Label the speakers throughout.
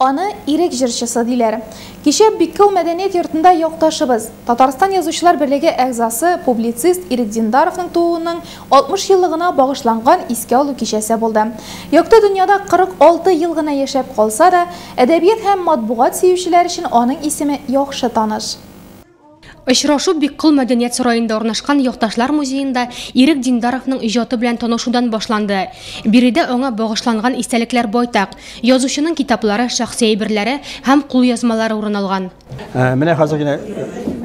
Speaker 1: Аны Ирек җырчысы диләр. Кичә Биккол мәдәният йортында якташыбыз, Татарстан Язучылар берлеге әгъзасы, публицист Ирек Диндаровның тууының 60 еллыгына багышланган искә алу кичәсе булды. Якты дөньяда 46 ел гына яшәп калса да, әдәбият һәм матбугат сөючеләр өчен аның исеме яхшы таныш.
Speaker 2: Очрашу Биккол мәдәният сараенда урнашкан Якташлар музеенда Ирек Диндаровның иҗаты белән танышудан башланды. Биредә аңа багышланган истәлекләр байтак. Язучының китаплары, шәхси әйберләре һәм кулъязмалары урын алган.
Speaker 3: Менә хәзер генә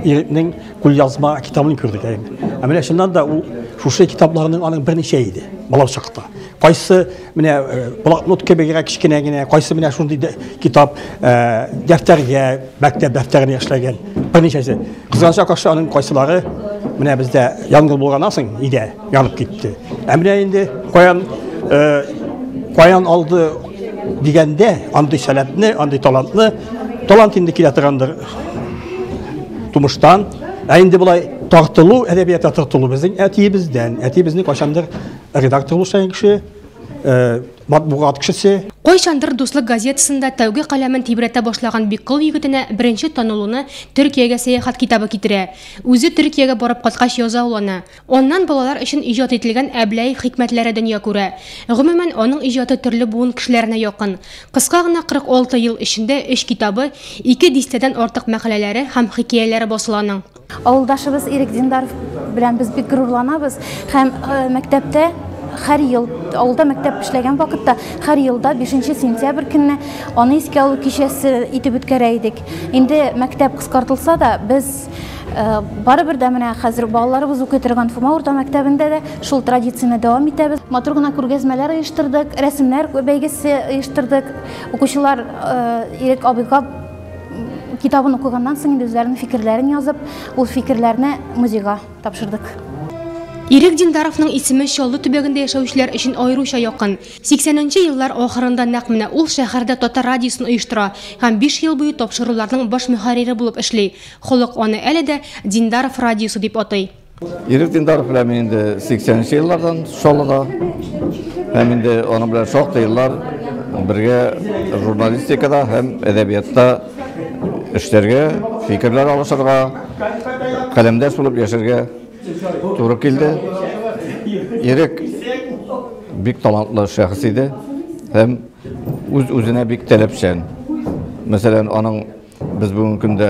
Speaker 3: Ирекнең кулъязма китабын күрдек. Ә менә чыннан да ул шушы китапларның аның берничә иде бала чакта. Кайсы менә блокнот кебегрәк кечкенә генә, кайсы менә шундый китап дәфтәргә, мәктәп дәфтәренә эшләгән берничәсе. Кызганычка каршы, аның кайсылары менә бездә янгын булганнан соң өйдә янып китте. Ә менә инде каян алды дигәндә, андый сәләтне, андый талантны, талант инде килә торгандыр тумыштан. Ә инде болай тартылу, әдәбиятка тартылу безнең әтиебездән. Әтиебезнең кайчандыр редактор булган кеше, матбугат кешесе.
Speaker 2: Кайчандыр Дуслык газетасында тәүге каләмен тибрәтә башлаган Биккол егетенә беренче танылуны Төркиягә сәяхәт китабы китерә. Үзе Төркиягә барып кайткач яза ул аны. Аннан балалар өчен иҗат ителгән Әбләев хикмәтләре дөнья күрә. Гомумән, аның иҗаты төрле буын кешеләренә якын. Кыска гына 46 ел эчендә 3 китабы, 2 дистәдән артык мәкаләләре һәм хикәяләре басыла аның.
Speaker 4: Авылдашыбыз Ирек Диндаров белән без бик горурланабыз һәм мәктәптә һәр ел, авылда мәктәп эшләгән вакытта һәр елда 5 сентябрь көнне аны искә алу кичәсе итеп үткәрә идек. Инде мәктәп кыскартылса да, без барыбер дә менә хәзер балаларыбыз укый торган Фома урта мәктәбендә дә шул традицияне дәвам итәбез. Матур гына күргәзмәләр оештырдык, рәсемнәр бәйгесе оештырдык. Укучылар Ирек абыйга китабын укыганнан соң инде үзләренең фикерләрен язып, ул фикерләрне музейга тапшырдык.
Speaker 2: Ирек Диндаровның исеме Чаллы төбәгендә яшәүчеләр өчен аеруча якын. 80нче еллар ахырында нәкъ менә ул шәһәрдә татар радиосын оештыра һәм 5 ел буе тапшыруларның баш мөхәррире булып эшли. Халык аны әле дә Диндаров радиосы дип атый.
Speaker 5: Ирек Диндаров белән мин инде 80нче еллардан Чаллыда һәм инде аның белән шактый еллар бергә журналистикада һәм әдәбиятта эшләргә, фикерләр алышырга, каләмдәш булып яшәргә туры килде. Ирек бик талантлы шәхес иде һәм үз-үзенә бик таләпчән. Мәсәлән, аның без бүгенге көндә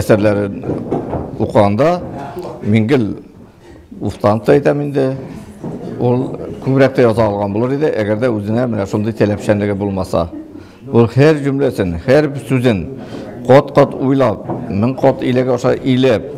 Speaker 5: әсәрләрен укыганда мин гел уфтанып та әйтәм инде, ул күбрәк тә яза алган булыр иде, әгәр дә үзенә менә шундый таләпчәнлеге булмаса. Ул һәр җөмләсен, һәр сүзен кат-кат уйлап, мең кат иләк аша иләп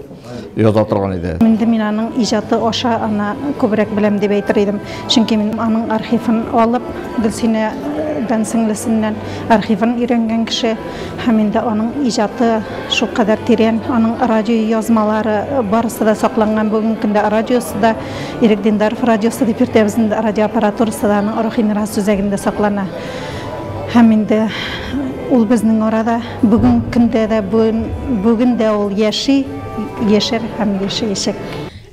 Speaker 5: яза торган иде.
Speaker 6: Инде мин аның иҗаты аша аны күбрәк беләм дип әйтер идем. Чөнки мин аның архивын алып, Гөлсинәдән сеңлесеннән архивын өйрәнгән кеше һәм инде аның иҗаты шулкадәр тирән, аның радио язмалары барысы да сакланган. Бүгенге көндә радиосы да, Ирек Диндаров радиосы дип йөртәбез инде, радиоаппаратурасы да аның рухи мирас үзәгендә саклана. Һәм инде ул безнең арада бүген көндә дә, бүген дә ул яши, яшәр һәм яшәячәк.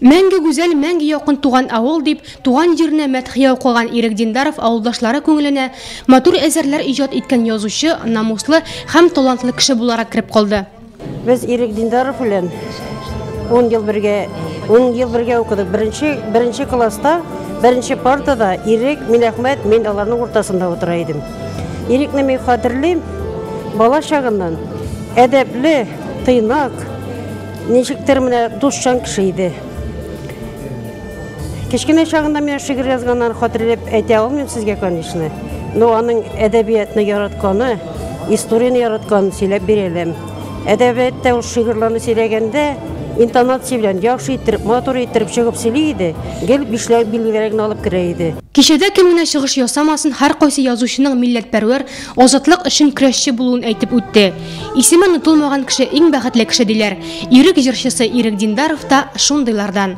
Speaker 2: Мәңге гүзәл, мәңге якын туган авыл дип, туган җиренә мәдхия укыган Ирек Диндаров авылдашлары күңеленә матур әсәрләр иҗат иткән язучы, намуслы һәм талантлы кеше буларак кереп калды.
Speaker 7: Без Ирек Диндаров белән 10 ел бергә, 10 ел бергә укыдык. Беренче класста, беренче партада Ирек, Минәхмәт, мин аларның уртасында утыра идем. Ирекне мин хәтерлим, бала чагыннан әдәпле, тыйнак, ничектер менә дусчан кеше иде. Кечкенә чагында мин шигырь язганнарын хәтерләп әйтә алмыйм сезгә, конечно. Но аның әдәбиятны яратканы, историяне яратканын сөйләп бирә алам. Әдәбиятта ул шигырьләрне сөйләгәндә интонация белән яхшы иттереп, матур иттереп чыгып сөйли иде, гел бишләп билгеләрен алып керә иде.
Speaker 2: Кичәдә кем генә чыгыш ясамасын, һәркайсы язучының милләтпәрвәр, азатлык өчен көрәшче булуын әйтеп үтте. Исеме онытылмаган кеше иң бәхетле кеше диләр. Ирек җырчысы Ирек Диндаров та шундыйлардан.